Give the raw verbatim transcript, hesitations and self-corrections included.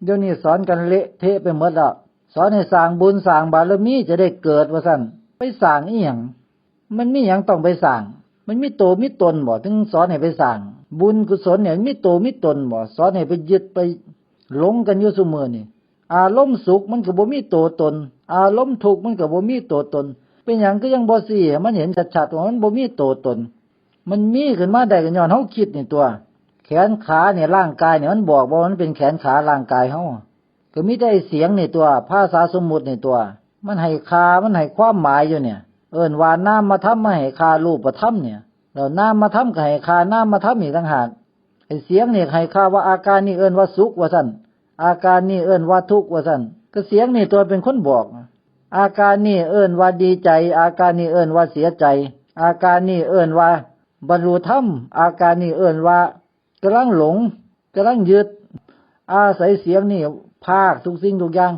เดี๋ยวนี้สอนกันเละเทะไปหมดแล้ว สอนให้สร้างบุญสร้างบารมีจะได้เกิดว่าซั่น ไปสร้างอีหยัง มันมีหยังต้องไปสร้าง มันมีโตมีตนบ่ ถึงสอนให้ไปสร้าง บุญกุศลเนี่ยมันมีโตมีตนบ่ สอนให้ไปยึดไปหลงกันอยู่ซุมื้อนี่ อารมณ์สุขมันก็บ่มีโตตน อารมณ์ทุกข์มันก็บ่มีโตตน เป็นหยังคือยังบ่ซี้ให้มันเห็นชัดๆว่ามันบ่มีโตตน มันมีขึ้นมาได้ก็ย้อนเฮาคิดนี่ตัว แขนขาเนี่ยร่างกายเนี่ยมันบอกว่ามันเป็นแขนขาร่างกายเฮา ก็มีแต่ไอ้เสียงนี่ตัว ภาษาสมมุตินี่ตัว มันให้ค่า มันให้ความหมายอยู่เนี่ย เอิ้นว่านามธรรมมาให้ค่ารูปธรรมเนี่ย แล้วนามธรรมก็ให้ค่านามธรรมอีกต่างหาก ไอ้เสียงนี่ให้ค่าว่าอาการนี่เอิ้นว่าสุขว่าซั่น อาการนี่เอิ้นว่าทุกข์ว่าซั่น ก็เสียงนี่ตัวเป็นคนบอก อาการนี่เอิ้นว่าดีใจ อาการนี่เอิ้นว่าเสียใจ อาการนี่เอิ้นว่าบรรลุธรรม อาการนี่เอิ้นว่ากำลังหลง กำลังยึด อาศัยเสียงนี่พากทุกสิ่งทุกอย่าง